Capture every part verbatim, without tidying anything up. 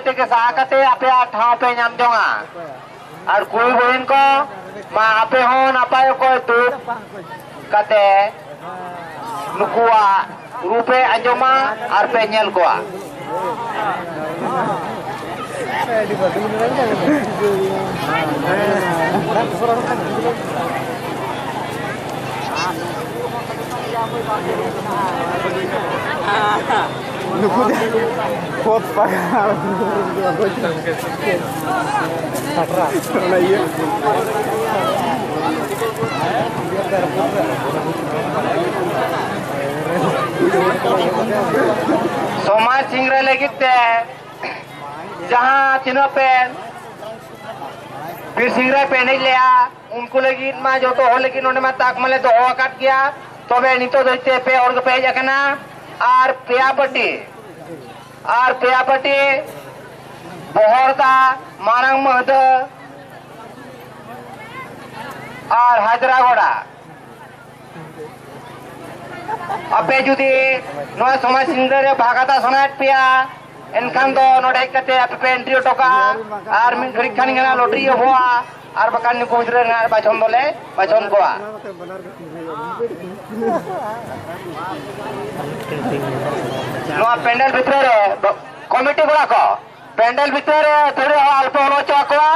ᱛᱮᱜᱮ ᱥᱟᱦᱟ ᱠᱟᱛᱮ ᱟᱯᱮᱭᱟᱜ ᱴᱷᱟᱶ ᱯᱮ ᱧᱟᱢ ᱡᱚᱝᱟ᱾ ᱟᱨ ᱠᱩᱲᱤ ᱵᱚᱦᱤᱱ ᱠᱚ, ᱢᱟ ᱟᱯᱮ ᱦᱚᱸ ᱱᱟᱯᱟᱭ ᱚᱠᱚᱡ ᱫᱩᱲᱩᱵ ᱠᱟᱛᱮ ᱱᱩᱠᱩᱣᱟᱜ ᱨᱩ ᱯᱮ ᱟᱸᱡᱚᱢᱟ ᱟᱨ ᱯᱮ ᱧᱮᱞ ᱠᱚᱣᱟ᱾ ᱱᱩᱠᱩ ᱫᱚ ᱠᱷᱚᱛ ᱯᱟᱜᱟᱲ᱾ ᱚᱱᱟ ᱤᱭᱟᱹ᱾ ᱥᱚᱢᱟᱡᱽ ᱥᱤᱝᱨᱟᱹᱭ ᱞᱟᱹᱜᱤᱫ ᱛᱮ ᱡᱟᱦᱟᱸ ᱛᱤᱱᱟᱹᱜ ᱯᱮ ᱵᱤᱨ ᱥᱤᱝᱨᱟᱹᱭ ᱯᱮ ᱮᱱᱮᱡ ᱞᱮᱜᱼᱟ, ᱩᱱᱠᱩ ᱞᱟᱹᱜᱤᱫ ᱢᱟ, ᱡᱚᱛᱚ ᱦᱚᱲ ᱞᱟᱹᱜᱤᱫ ᱱᱚᱰᱮ ᱢᱟ ᱛᱟᱠ ᱢᱟᱞᱮ ᱫᱚᱦᱚ ᱟᱠᱟᱫ ᱜᱮᱭᱟ᱾ ᱛᱚᱵᱮ ᱱᱤᱛᱚᱜ ᱫᱷᱟᱹᱵᱤᱡ ᱛᱮ ᱯᱮ ᱦᱚᱲ ᱜᱮᱯᱮ ᱦᱮᱡ ᱟᱠᱟᱱᱟ, ᱟᱨ ᱯᱮᱭᱟ ᱯᱟᱹᱴᱤ, ᱟᱨ ᱯᱮᱭᱟ ᱯᱟᱹᱴᱤ ᱵᱚᱦᱚᱲᱫᱟ, ᱢᱟᱨᱟᱝ ᱢᱟᱹᱦᱫᱟᱹ ᱟᱨ ᱦᱟᱭᱫᱨᱟᱜᱚᱲᱟ᱾ ᱟᱯᱮ ᱡᱩᱫᱤ ᱱᱚᱣᱟ ᱥᱚᱢᱟᱡᱽ ᱥᱤᱝᱨᱟᱹᱭ ᱨᱮ ᱵᱷᱟᱜᱽ ᱦᱟᱛᱟᱣ ᱥᱟᱱᱟᱭᱮᱫ ᱯᱮᱭᱟ, ᱮᱱᱠᱷᱟᱱ ᱫᱚ ᱱᱚᱰᱮ ᱦᱮᱡ ᱠᱟᱛᱮ ᱟᱯᱮ ᱯᱮ entry ᱦᱚᱴᱚ ᱠᱟᱜᱼᱟ᱾ ᱟᱨ ᱢᱤᱫ ᱜᱷᱟᱹᱲᱤᱡ ᱠᱷᱟᱱ ᱜᱮ ᱱᱟᱜ lottery ᱮᱦᱚᱵᱚᱜᱼᱟ᱾ ᱟᱨ ᱵᱟᱠᱷᱟᱱ ᱱᱩᱠᱩ ᱜᱤᱫᱽᱨᱟᱹ ᱱᱟᱜ ᱵᱟᱪᱷᱚᱱ ᱫᱚᱞᱮ ᱵᱟᱪᱷᱚᱱ ᱠᱚᱣᱟ᱾ ᱱᱚᱣᱟ ᱯᱮᱱᱰᱮᱞ ᱵᱷᱤᱛᱨᱤ ᱨᱮ ᱠᱚᱢᱤᱴᱤ ᱠᱚᱲᱟ ᱠᱚ, ᱯᱮᱱᱰᱮᱞ ᱵᱷᱤᱛᱨᱤ ᱨᱮ ᱟᱹᱛᱷᱟᱹᱲᱤ ᱦᱚᱲ ᱟᱞᱚᱯᱮ ᱵᱚᱞᱚ ᱦᱚᱪᱚ ᱟᱠᱚᱣᱟ᱾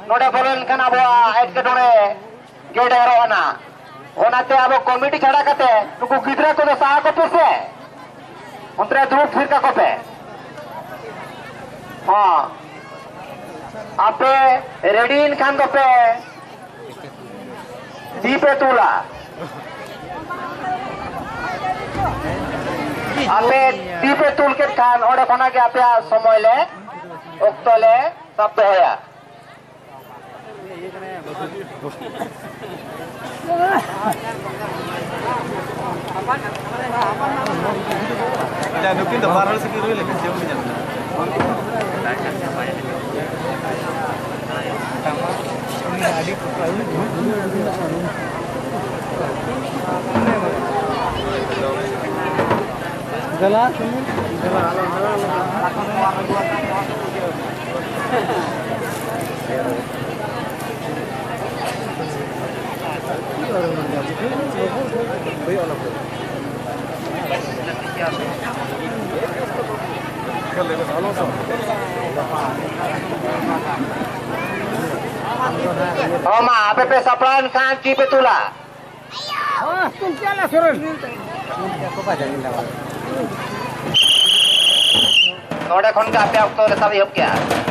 ᱱᱚᱰᱮ ᱵᱚᱞᱚ ᱞᱮᱱᱠᱷᱟᱱ ᱟᱵᱚᱣᱟᱜ ᱮᱴᱠᱮᱴᱚᱬᱮ ᱜᱮ ᱰᱷᱮᱨᱚᱜ ᱟᱱᱟ᱾ ᱚᱱᱟᱛᱮ ᱟᱵᱚ ᱠᱚᱢᱤᱴᱤ ᱪᱷᱟᱰᱟ ᱠᱟᱛᱮ ᱱᱩᱠᱩ ᱜᱤᱫᱽᱨᱟᱹ ᱠᱚᱫᱚ ᱥᱟᱦᱟ ᱠᱚᱯᱮ ᱥᱮ, ᱚᱱᱛᱮ ᱨᱮ ᱫᱩᱲᱩᱵ ᱛᱷᱤᱨ ᱠᱟᱠᱚ ᱯᱮ᱾ ᱦᱚᱸ, ᱟᱯᱮ ready ᱮᱱ ᱠᱷᱟᱱ ᱫᱚᱯᱮ ᱛᱤ ᱯᱮ ᱛᱩᱞᱟ᱾ ᱟᱯᱮ ᱛᱤ ᱯᱮ ᱛᱩᱞ ᱠᱮᱫ ᱠᱷᱟᱱ ᱚᱸᱰᱮ ᱠᱷᱚᱱᱟᱜ ᱜᱮ ᱟᱯᱮᱭᱟᱜ ᱥᱚᱢᱚᱭ ᱞᱮ, ᱚᱠᱛᱚ ᱞᱮ ᱥᱟᱵ ᱫᱚᱦᱚᱭᱟ᱾ ᱟᱪᱪᱷᱟ, ᱱᱩᱠᱤᱱ ᱫᱚ ᱵᱟᱨ ᱦᱚᱲ ᱥᱮ ᱠᱤᱱ ᱨᱩᱭ ᱞᱮᱠᱷᱟᱱ ᱪᱮᱫ ᱵᱩᱡᱷᱟᱹᱜ ᱠᱟᱱᱟ? ᱦᱚᱸ, ᱢᱟ, ᱟᱯᱮ ᱯᱮ ᱥᱟᱯᱲᱟᱣ ᱮᱱ ᱠᱷᱟᱱ ᱪᱤ ᱯᱮ ᱛᱩᱞᱟ᱾ ᱱᱚᱰᱮ ᱠᱷᱚᱱ ᱜᱮ ᱟᱯᱮ ᱚᱠᱛᱚ ᱞᱮ ᱥᱟᱵ ᱮᱦᱚᱵ ᱠᱮᱜᱼᱟ᱾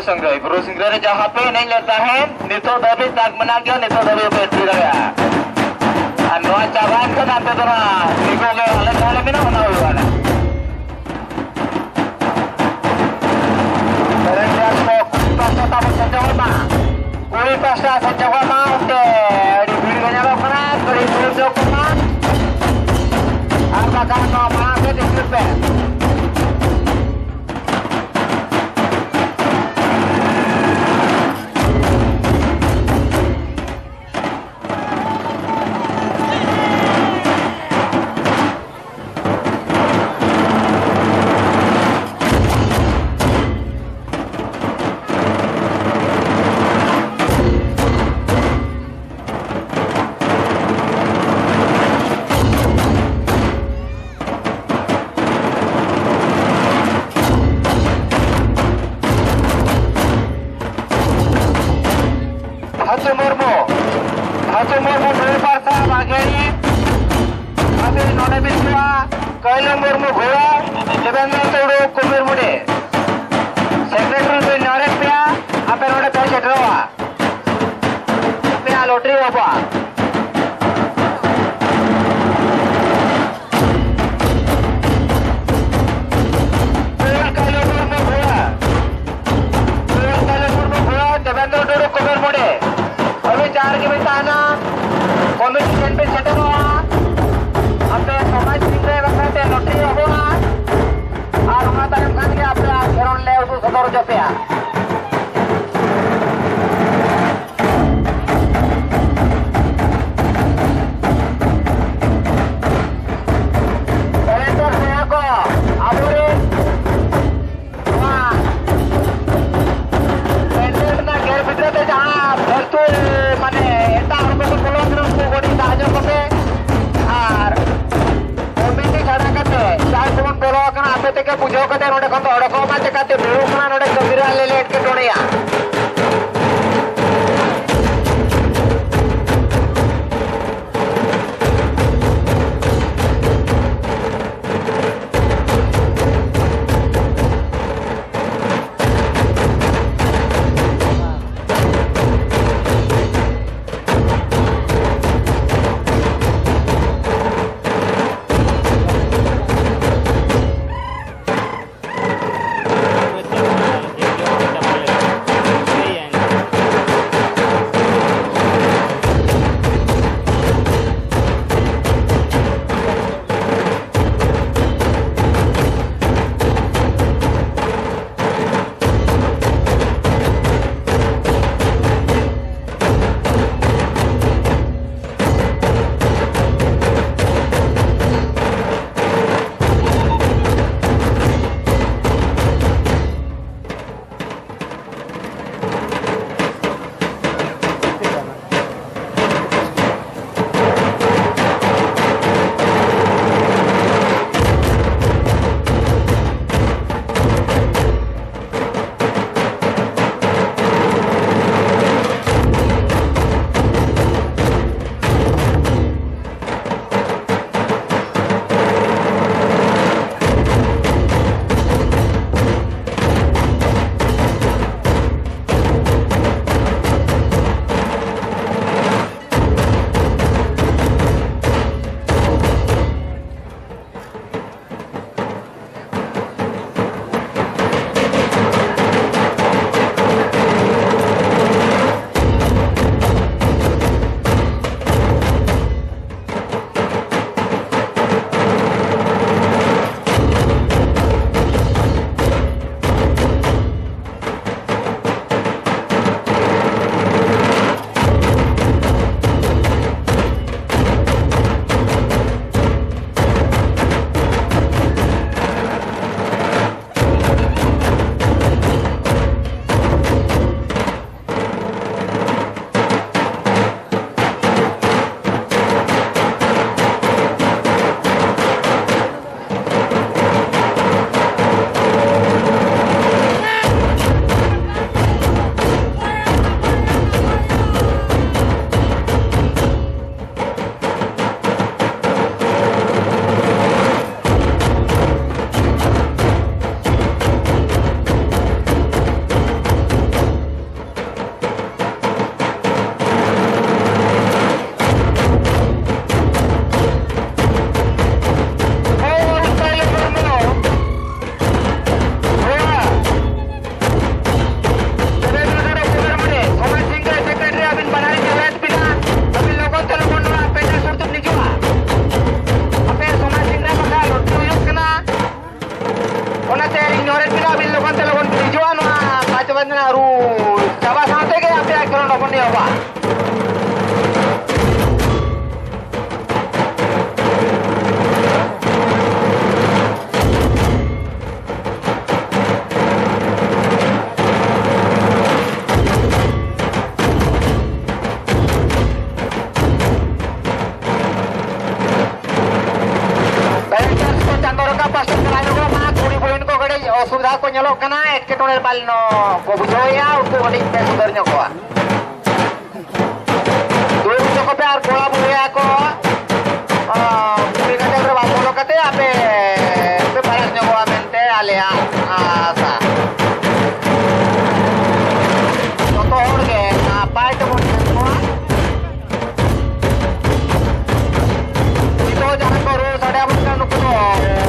ᱥᱤᱝᱨᱟᱹᱭ, ᱵᱩᱨᱩ ᱥᱤᱝᱨᱟᱹᱭ ᱨᱮ ᱡᱟᱦᱟᱸ ᱯᱮ ᱮᱱᱮᱡ ᱞᱮᱫ ᱛᱟᱦᱮᱸᱫ, ᱱᱤᱛᱚᱜ ᱫᱷᱟᱹᱵᱤᱡ ᱫᱟᱜᱽ ᱢᱮᱱᱟᱜ ᱜᱮᱭᱟ, ᱱᱤᱛᱚᱜ ᱫᱷᱟᱹᱵᱤᱡ ᱯᱮ ᱮᱱᱴᱨᱤ ᱫᱟᱲᱮᱭᱟᱜᱼᱟ᱾ ᱟᱨ ᱱᱚᱣᱟ ᱪᱟᱵᱟᱭᱮᱱ ᱠᱷᱟᱱ ᱦᱟᱱᱛᱮ ᱫᱚ ᱱᱟᱦᱟᱜ ᱴᱷᱤᱠᱚ ᱜᱮ ᱟᱞᱮ ᱡᱟᱦᱟᱸ ᱞᱮ ᱢᱮᱱᱟ, ᱚᱱᱟ ᱦᱩᱭᱩᱜᱼᱟ ᱱᱟᱦᱟᱜ᱾ ᱥᱮᱨᱮᱧ ᱨᱮᱭᱟᱜ ᱠᱚ ᱠᱩᱲᱤ ᱯᱟᱥᱴᱟ ᱛᱟᱵᱚᱱ ᱥᱮᱴᱮᱨᱚᱜ ᱢᱟ, ᱠᱩᱲᱤ ᱯᱟᱥᱴᱟ ᱥᱮᱴᱮᱨᱚᱜ ᱢᱟ, ᱚᱱᱛᱮ ᱟᱹᱰᱤ ᱵᱷᱤᱲ ᱜᱮ ᱧᱮᱞᱚᱜ ᱠᱟᱱᱟ, ᱠᱟᱹᱴᱤᱡ ᱫᱩᱲᱩᱵ ᱧᱚᱜ ᱠᱚᱜ ᱢᱟ, ᱟᱨ ᱵᱟᱠᱷᱟᱱ ᱱᱚᱣᱟ ᱢᱟᱲᱟᱝ ᱥᱮᱫ ᱦᱤᱡᱩᱜ ᱯᱮ᱾ ᱵᱷᱟᱪᱩ ᱢᱩᱨᱢᱩ, ᱵᱷᱟᱪᱩ ᱢᱩᱨᱢᱩ ᱰᱨᱟᱭᱵᱷᱟᱨ ᱥᱟᱦᱮᱵᱽ ᱟᱜᱮ ᱨᱮ ᱟᱵᱤᱱ ᱱᱚᱰᱮ ᱵᱤᱱ ᱦᱤᱡᱩᱜᱼᱟ᱾ ᱠᱟᱹᱭᱞᱟᱹ ᱢᱩᱨᱢᱩ ᱜᱷᱳᱲᱟ, ᱫᱮᱵᱮᱱᱫᱨᱚ ᱴᱩᱰᱩ ᱠᱩᱢᱤᱨ ᱢᱩᱰᱮ, ᱥᱮᱠᱨᱮᱴᱟᱨᱤ ᱵᱤᱱ ᱱᱚᱰᱮ ᱯᱮᱭᱟ, ᱟᱯᱮ ᱱᱚᱰᱮ ᱯᱮ ᱥᱮᱴᱮᱨᱚᱜᱼᱟ᱾ ᱯᱮᱭᱟ ᱞᱚᱴᱨᱤ ᱵᱟᱵᱟ᱾ ᱯᱩᱨ ᱠᱟᱞᱩ ᱢᱩᱨᱢᱩ ᱜᱷᱳᱲᱟ᱾ ᱯᱩᱨ ᱠᱟᱞᱩ ᱢᱩᱨᱢᱩ ᱜᱷᱳᱲᱟ, ᱫᱮᱵᱮᱱᱫᱨᱚ ᱴᱩᱰᱩ ᱠᱚᱵᱮᱨ ᱢᱩᱰᱮ᱾ ᱟᱹᱵᱤᱱ ᱡᱟᱦᱟᱸ ᱨᱮᱜᱮ ᱵᱤᱱ ᱛᱟᱦᱮᱱᱟ, ᱠᱚᱢᱤᱴᱤ ᱴᱷᱮᱱ ᱵᱤᱱ ᱥᱮᱴᱮᱨᱚᱜᱼᱟ᱾ ᱟᱯᱮ ᱥᱚᱢᱟᱡᱽ ᱥᱤᱝᱨᱟᱹᱭ ᱵᱟᱠᱷᱨᱟ ᱛᱮ ᱞᱚᱴᱨᱤ ᱮᱦᱚᱵᱚᱜᱼᱟ᱾ ᱟᱨ ᱚᱱᱟ ᱛᱟᱭᱚᱢ ᱠᱷᱟᱱ ᱜᱮ ᱟᱯᱮᱭᱟᱜ ᱠᱷᱮᱞᱳᱸᱰ ᱞᱮ ᱩᱫᱩᱜ ᱥᱚᱫᱚᱨ ᱦᱚᱪᱚ ᱯᱮᱭᱟ᱾ ᱠᱟᱞᱮᱱᱰᱟᱨ ᱵᱚᱭᱦᱟ ᱠᱚ, ᱟᱵᱚᱨᱮᱱ ᱱᱚᱣᱟ ᱯᱮᱱᱰᱮᱞ ᱨᱮᱱᱟᱜ ᱜᱮᱨ ᱵᱷᱤᱛᱨᱤ ᱛᱮ ᱡᱟᱦᱟᱸ ᱯᱷᱟᱞᱛᱩ, ᱢᱟᱱᱮ, ᱮᱴᱟᱜ ᱦᱚᱲ ᱠᱚᱠᱚ ᱵᱚᱞᱚ ᱟᱠᱟᱱᱟ, ᱩᱱᱠᱩ ᱠᱟᱹᱴᱤᱡ ᱥᱟᱦᱟ ᱧᱚᱜ ᱠᱚᱯᱮ᱾ ᱟᱨ ᱠᱚᱢᱤᱴᱤ ᱪᱷᱟᱰᱟ ᱠᱟᱛᱮ ᱡᱟᱦᱟᱸᱭ ᱠᱚᱵᱚᱱ ᱵᱚᱞᱚ ᱟᱠᱟᱱᱟ, ᱟᱯᱮ ᱛᱮᱜᱮ ᱵᱩᱡᱷᱟᱹᱣ ᱠᱟᱛᱮ ᱱᱚᱰᱮ ᱠᱷᱚᱱ ᱫᱚ ᱚᱰᱚᱠᱚᱜ ᱢᱟ, ᱪᱮᱠᱟᱛᱮ ᱵᱷᱤᱲᱚᱜ ᱠᱟᱱᱟ ᱱᱚᱰᱮ ᱠᱟᱹᱢᱤ ᱨᱮ ᱟᱞᱮ ᱞᱮ ᱮᱴᱠᱮᱴᱚᱬᱮᱭᱟ᱾ ᱠᱚ ᱧᱮᱞᱚᱜ ᱠᱟᱱᱟ, ᱮᱴᱠᱮᱴᱚᱬᱮ ᱵᱟᱞ ᱱᱚ ᱠᱚ ᱵᱩᱡᱷᱟᱹᱣᱮᱫᱼᱟ, ᱩᱱᱠᱩ ᱠᱟᱹᱴᱤᱡ ᱯᱮ ᱥᱩᱫᱷᱟᱹᱨ ᱧᱚᱜᱚᱜᱼᱟ᱾ ᱫᱩᱲᱩᱵ ᱦᱚᱪᱚ ᱠᱚᱯᱮ ᱟᱨ ᱠᱚᱲᱟ ᱵᱩᱲᱦᱤᱭᱟ ᱠᱚ, ᱟᱸ, ᱠᱩᱲᱤ ᱜᱟᱫᱮᱞ ᱨᱮ ᱵᱟᱝ ᱵᱚᱞᱚ ᱠᱟᱛᱮ ᱟᱯᱮ ᱯᱮ ᱯᱟᱲᱟᱜ ᱧᱚᱜᱚᱜᱼᱟ ᱢᱮᱱᱛᱮ ᱟᱞᱮᱭᱟᱜ ᱟᱥᱟ᱾ ᱡᱚᱛᱚ ᱦᱚᱲ ᱜᱮ ᱱᱟᱯᱟᱭ ᱛᱮᱵᱚᱱ ᱧᱮᱞ ᱠᱚᱣᱟ᱾ ᱱᱤᱛᱚᱜ ᱡᱟᱦᱟᱸ ᱠᱚ ᱨᱩ ᱥᱟᱰᱮ ᱟᱵᱚᱱ ᱠᱟᱱᱟ, ᱱᱩᱠᱩ ᱫᱚ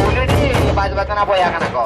already ᱵᱟᱡᱽ ᱵᱟᱡᱽᱱᱟ ᱵᱚᱭᱦᱟ ᱠᱟᱱᱟ ᱠᱚ᱾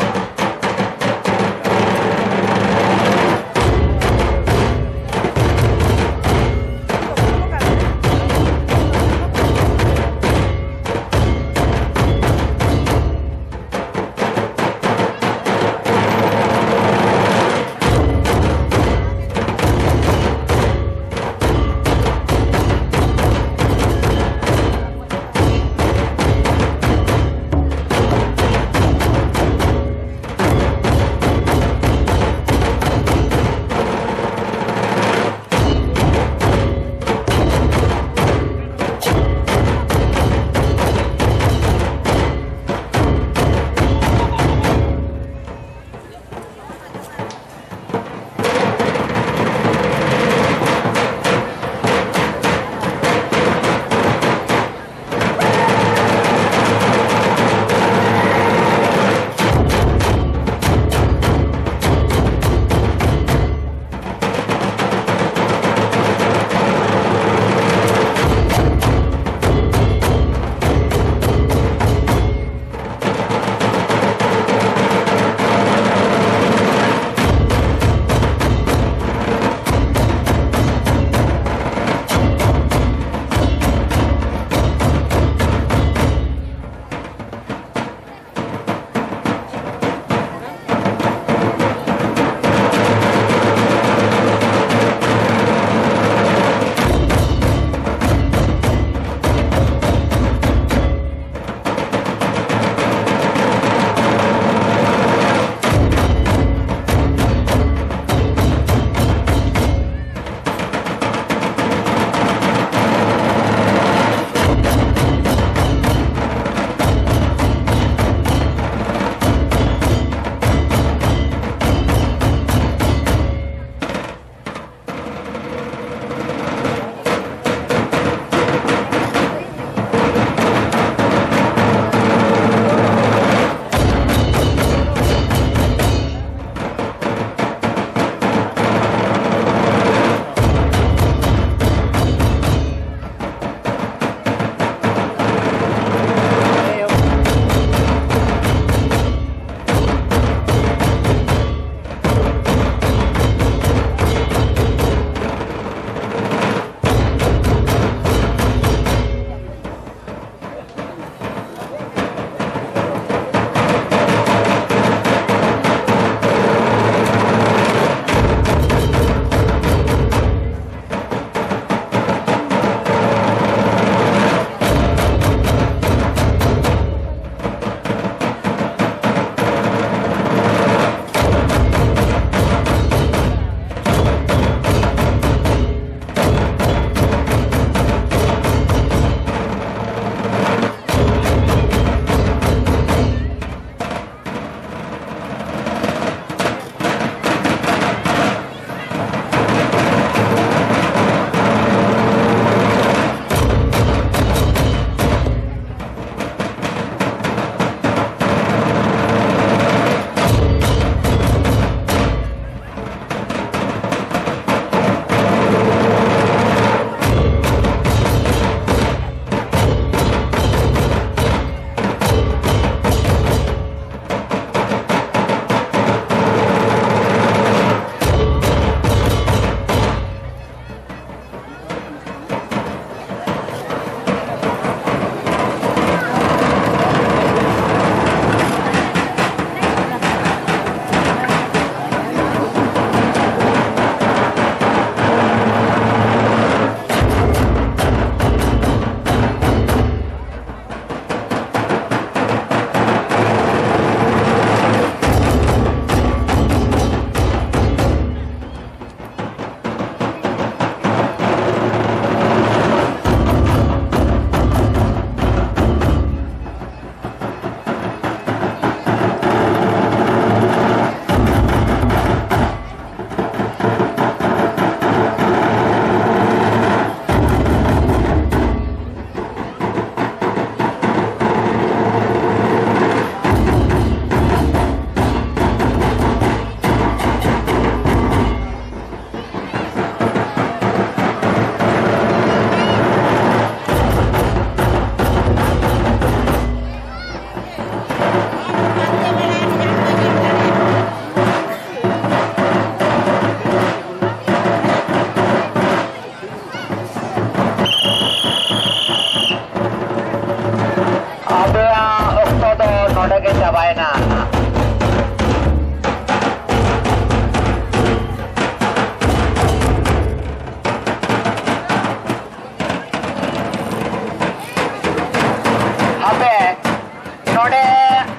ᱱᱚᱰᱮ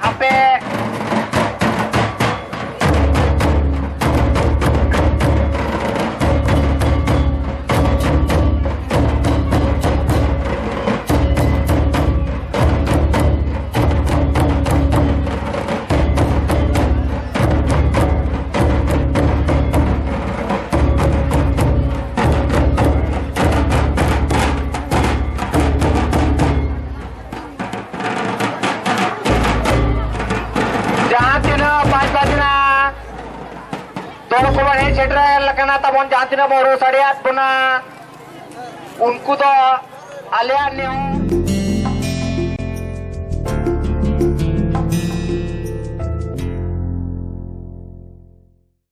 ᱟᱯᱮ ᱡᱟᱦᱟᱸ ᱛᱤᱱᱟᱹᱜ ᱯᱟᱸᱪ ᱵᱟᱡᱮ ᱨᱮᱱᱟᱜ ᱫᱚᱞ ᱠᱚᱵᱚᱱ ᱦᱮᱡ ᱥᱮᱴᱮᱨ ᱟᱠᱟᱱᱟ ᱛᱟᱵᱚᱱ, ᱡᱟᱦᱟᱸ ᱛᱤᱱᱟᱹᱜ ᱵᱚᱱ ᱨᱩ ᱥᱟᱰᱮᱭᱟᱫ ᱵᱚᱱᱟ, ᱩᱱᱠᱩ ᱫᱚ ᱟᱞᱮᱭᱟᱜ ᱱᱮᱦᱚᱨ